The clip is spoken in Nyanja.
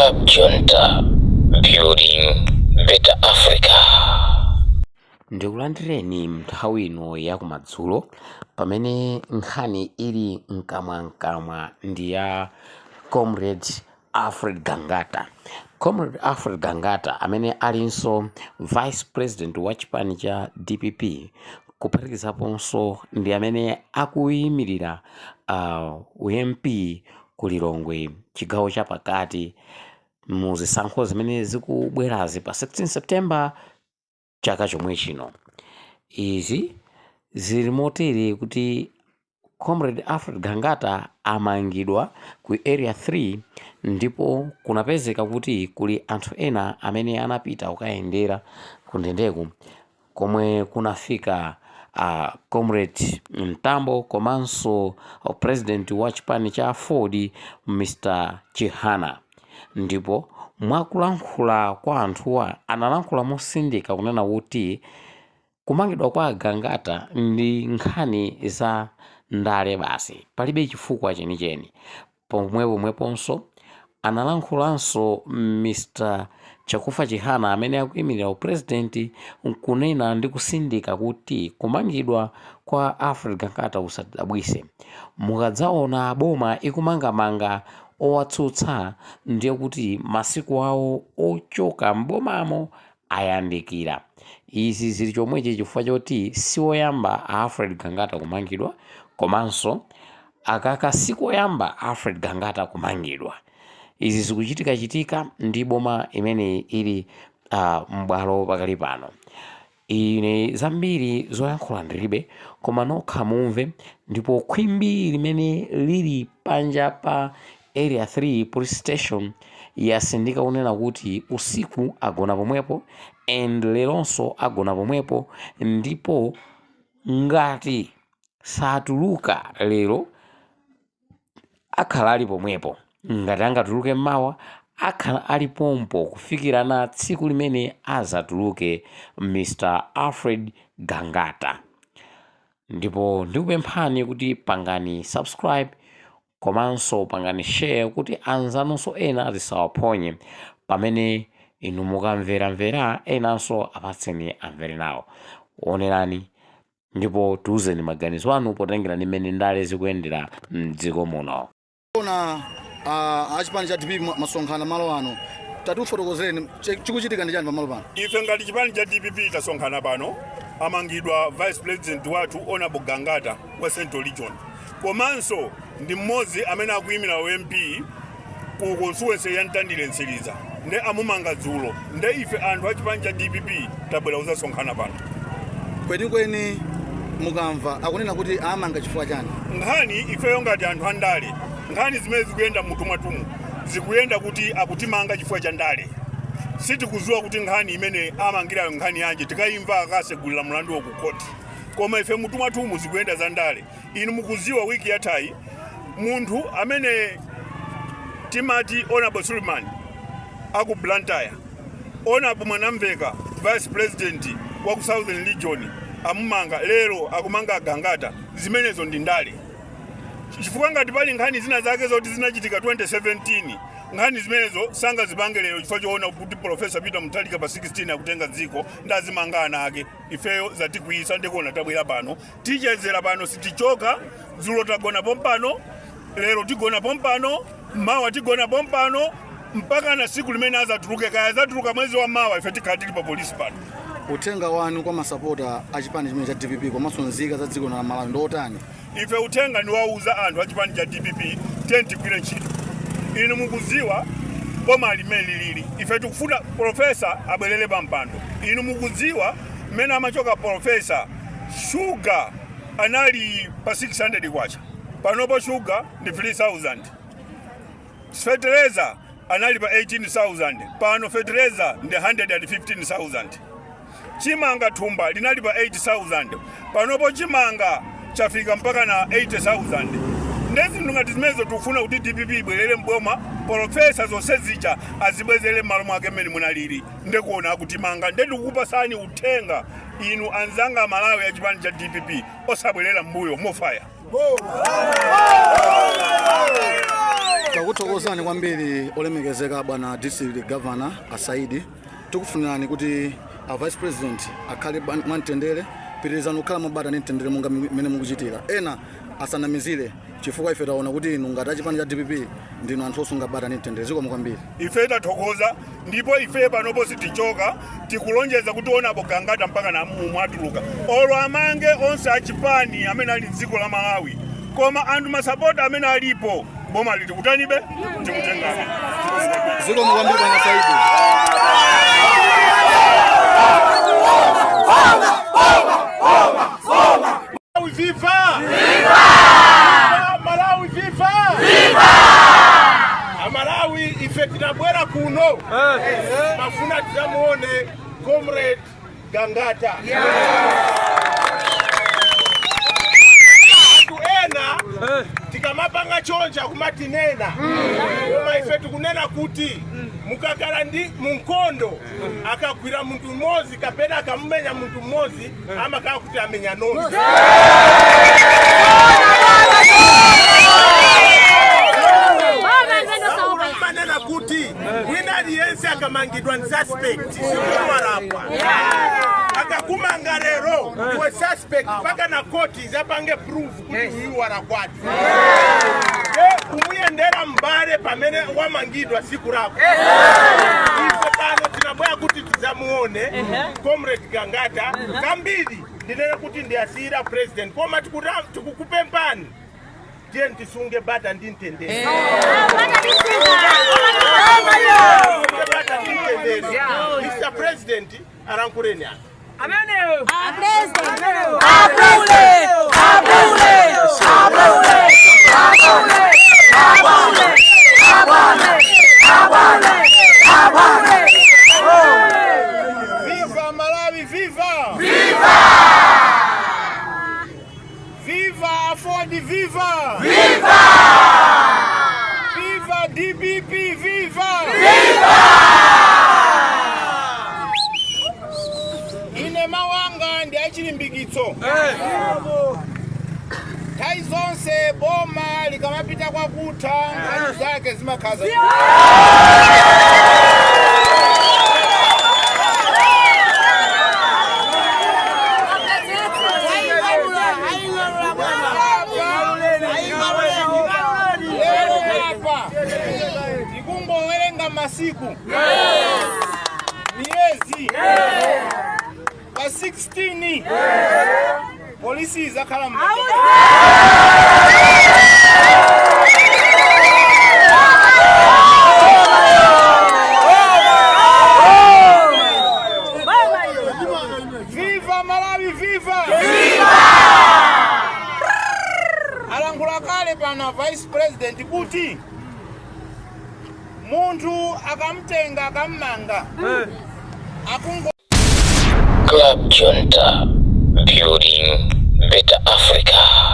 Cab Junta, building better Africa. Ndikulandireni nthawi ino yakumadzulo pamene nkhani ili mkamwamkamwa ndi ya Comrade Alfred Gangata. Comrade Alfred Gangata amene alinso vice president wa chipani cha DPP, kuphatikizaponso ndi amene akuyimirira MP ku Lilongwe chigawo chapakati mu zisankho zimene zikubwerazi pa 16 September chaka chomwe chino. Izi zili motere kuti Comrade Alfred Gangata amangidwa ku Area 3, ndipo kunapezeka kuti kuli anthu ena amene anapita kukayendera kundendeku, komwe kunafika Comrade Mtambo komanso president wa chipani cha Ford, Mr Chihana. Ndipo mwakulankhula kwa anthuwa, analankhula mosindika kunena kuti kumangidwa kwa Gangata ndi nkhani za ndale basi, palibe chifukwa chenicheni. Pomwepomweponso analankhulanso Mr Chakufa Chihana amene akuyimirira upresident, nkunena ndi kusindika kuti kumangidwa kwa Alfred Gangata usadabwise. Mukadzaona boma ikumangamanga owatsutsa, ndiye kuti masiku awo ochoka mbomamo ayandikira. Izi zili chomwechi chifukwa choti siwoyamba Alfred Gangata kumangidwa, komanso akaka sikoyamba Alfred Gangata kumangidwa. Izi zikuchitikachitika ndi boma imene ili m'bwalo pakali pano. Ine zambiri zoyankhula ndilibe, koma nokha mumve. Ndipo khwimbi limene lili panja pa Area 3 Police Station yasindika kunena kuti usiku agona pomwepo and leronso agona pomwepo, ndipo ngati satuluka lero akhala ali pomwepo, ngati angatuluke mawa akhala ali pompo kufikira na tsiku limene azatuluke Mr Alfred Gangata. Ndipo ndikupemphani kuti pangani subscribe komanso pangani share kuti anzanunso ena zisawaphonye. Pamene inu mukamveramvera, enanso apatseni amvere nawo. Onerani ndipo tiuzeni maganizo anu potengera ndi mmene ndale zikuyendera mdziko muno. Ona achipani cha DPP masonkhana malo ano, tatifotokozereni, chikuchitika ndi chani pamalo pano? Ife ngati chipani cha DPP tasonkhana pano. Amangidwa vice president wathu, Honorable Gangata wa Central Region, komanso ndi mmodzi amene akuyimira MP ku constituency ya Mtandire Mtsiriza, nde amumanga dzulo. Nde ife anthu a chipani cha DPP tabwera kuzasonkhana pano. Kwenikweni mukamva akunena kuti amanga chifukwa chani? Nkhani, ifeyo ngati anthu andale, nkhani zimene zikuyenda mutu mwathumu zikuyenda kuti akutimanga chifukwa cha ndale. Sitikudziwa kuti nkhani imene amangirayo nkhani yanji, tikayimva akasegulira mlanduwo ku khoti. Koma ife mutu mwathumu zikuyenda za ndale. Inu mukudziwa wiki yathayi munthu amene timati Honorable Suleiman aku Blantyre, Honorable Mwanamveka, vice president wa ku Southern Region, amumanga. Lero akumanga Gangata. Zimenezo ndi ndale, chifukwa ngati pali nkhani zina zake zoti zinachitika 2017, nkhani zimenezo sangazipange lero chifukwa choona kuti Professor Peter Mutharika pa 16 akutenga dziko, ndazimanga ana ake. Ifeyo zatikwiyitsa, ndikuona tabwera pano, tichezera pano, sitichoka. Dzulo tagona pompano, lero tigona pompano, mawa tigona pompano, mpaka na siku limene azatuluke. Kaya azatuluka mwezi wa mawa, ife tikhala tili pa polisi pano. Uthenga wanu kwa masapota a chipani chimene cha DPP komanso nzika za dziko la Malawi ndi otani? Ife uthenga ndiwauza anthu a chipani cha DPP, tiye tigwire ntchito. Inu mukudziwa boma limene lilili, ife tikufuna professor abwerere pa mpando. Inu mukudziwa mmene amachoka professor, shuga anali pa 600 kwacha, panopo shuga ndi 3000. Fetereza anali pa 18,000, pano fetereza ndi 115,000. Chimanga thumba linali pa 8,000, panopo chimanga chafika mpaka na 80,000. Nde zinthu ngati zimenezo tikufuna kuti DPP ibwerere mboma, professor zonse zija azibwezere m'malo mwake mmene munalili. Ndekuona akutimanga. Nde tikukupasani uthenga inu anzanga Amalawi a chipani cha DPP, osabwerera mbuyo, mofaya. Takuthokozani kwambiri olemekezeka bwana district governor Asaidi. Tikufunirani kuti a vice president akhale mwamtendere. Pitirizani kukhala mwabata ndi mtendere monga mmene mukuchitira. Ena asanamizire, chifukwa ife taona kuti inu ngati achipani cha DPP ndinu anthu osunga bata ndi mtendere. Zikomo kwambiri. Ife tathokoza, ndipo ife panopo sitichoka. Tikulonjeza kuti honourable Gangata mpaka na mwatuluka, olo amange onse achipani amene ali mdziko la Malawi, koma anthu masapota amene alipo boma liti kutanibe tikutengabe. Zikomo kwambiri bwana Saidi. Malawi viva! Viva! Malawi viva! Viva! Amalawi, ife tinabwera kuno mafuna tizamuone Comrade Gangata. Anthu ena tikamapanga choncha kumatinena, koma ife tikunena kuti mukakhala ndi munkondo, akagwira munthu mmodzi kapena akamumenya munthu mmodzi, amakhala kuti amenya nonse. Manena kuti wina aliyense akamangidwa ni suspect, sikuti walakwa. Akakumanga lero iwe suspect mpaka na koti zapange proof kuti uyu walakwadi. Kumuyendera mbale pamene wamangidwa siku lako. Ife pano tinabwera kuti tizamuone Comrade Gangata. Kambiri ndinene kuti ndiyasiyira president, koma tikukupempani, tiye tisunge bata ndi mtendere. Bata ndi mtendere. Mr President, alankhuleni apa. Viva Malawi, viva! Viva! Viva Aford, viva! Viva! Viva DPP, viva! Viva! Ine mawanga ndi achilimbikitso. Nthawi zonse boma likamapita kwakutha, nkhani zake zimakhaza. Lero apa tikungowerenga masiku, miyezi. Pa 16 polisi izakhala m'manja. Viva Malawi, viva! Alankhula kale pana vice president kuti munthu akamtenga, akammanga, akungo Club Junta, building better Africa.